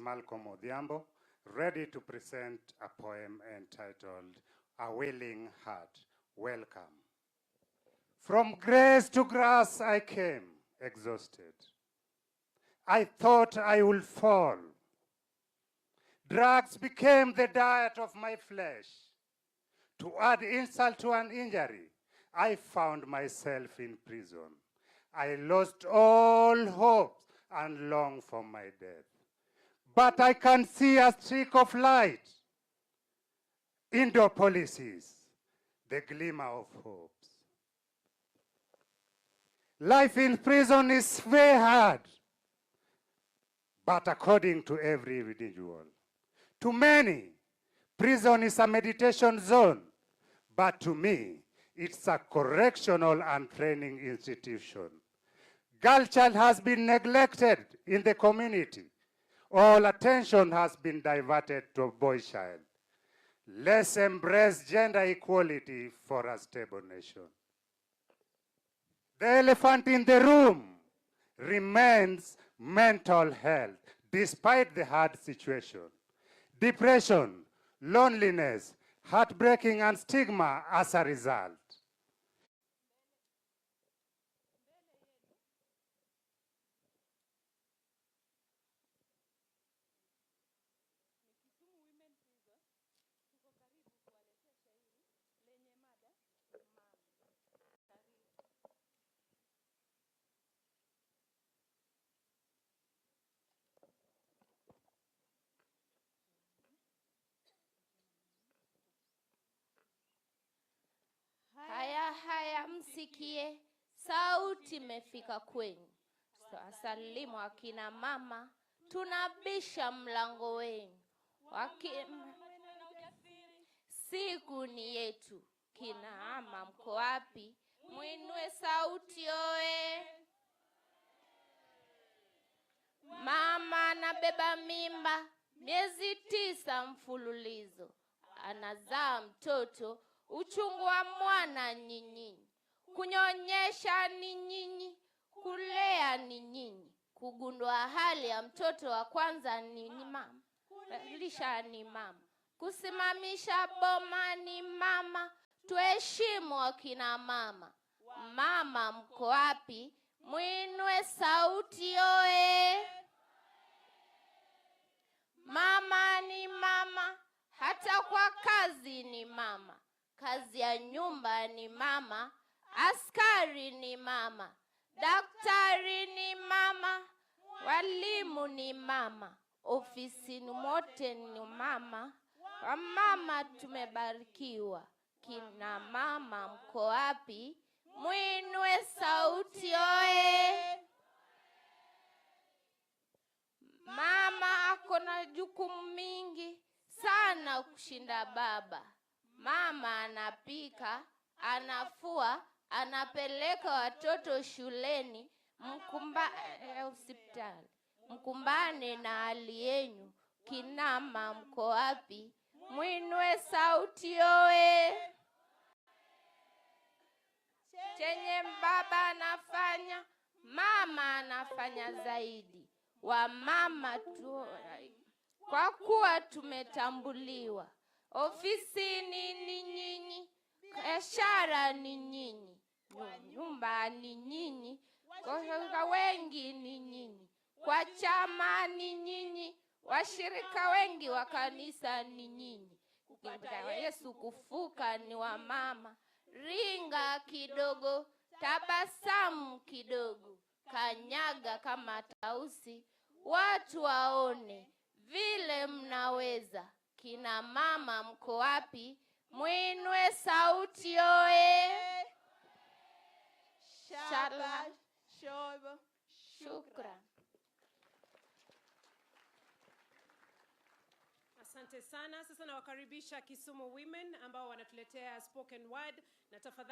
Malcolm Odhiambo, ready to present a poem entitled A Willing Heart. Welcome. From grace to grass I came, exhausted. I thought I would fall. Drugs became the diet of my flesh. To add insult to an injury, I found myself in prison. I lost all hopes and longed for my death. But I can see a streak of light. Indoor policies, the glimmer of hopes. Life in prison is very hard, but according to every individual. To many, prison is a meditation zone, but to me, it's a correctional and training institution. Girl child has been neglected in the community. All attention has been diverted to boy child. Let's embrace gender equality for a stable nation. The elephant in the room remains mental health, despite the hard situation. Depression, loneliness, heartbreaking, and stigma as a result. Kisumu Women Prison tuko karibu kuwaletea shairi lenye mada mama. Karibu. Haya haya, msikie, sauti imefika kwenyu. Wasalimu akina mama, tunabisha mlango wenu. Siku ni yetu, kina mama mko wapi? Mwinue sauti oe. Mama anabeba mimba miezi 9 mfululizo, anazaa mtoto, uchungu wa mwana ni nyinyi, kunyonyesha ni nyinyi, kulea ni nyinyi, kugundua hali ya mtoto wa kwanza ni mama, lisha ni mama, kusimamisha boma ni mama. Tuheshimu akina mama. Mama mko wapi? Mwinue sauti oe. Mama ni mama, hata kwa kazi ni mama, kazi ya nyumba ni mama, askari ni mama, daktari ni mama, walimu ni mama, ofisini mote ni mama. Wamama tumebarikiwa. Kina mama mko wapi? Mwinue sauti oe. Mama ako na jukumu mingi sana kushinda baba. Mama anapika, anafua, anapeleka watoto shuleni, hospitali. Mkumbane na hali yenyu. Kina mama mko wapi? Mwinue sauti oe. Chenye baba anafanya, mama anafanya zaidi. Wamama tu, kwa kuwa tumetambuliwa. Ofisini ni nyinyi, biashara ni nyinyi, nyumba ni nyinyi, kwa wengi ni nyinyi, kwa chama ni nyinyi, washirika wengi wa kanisa ni nyinyi. Kupata Yesu kufuka ni wamama. Ringa kidogo, tabasamu kidogo, kanyaga kama tausi, watu waone vile mnaweza. Kina mama mko wapi? Mwinue sauti oe. Shabash, shobo, shukran. Asante sana. Sasa nawakaribisha Kisumu Women ambao wanatuletea spoken word na tafadhali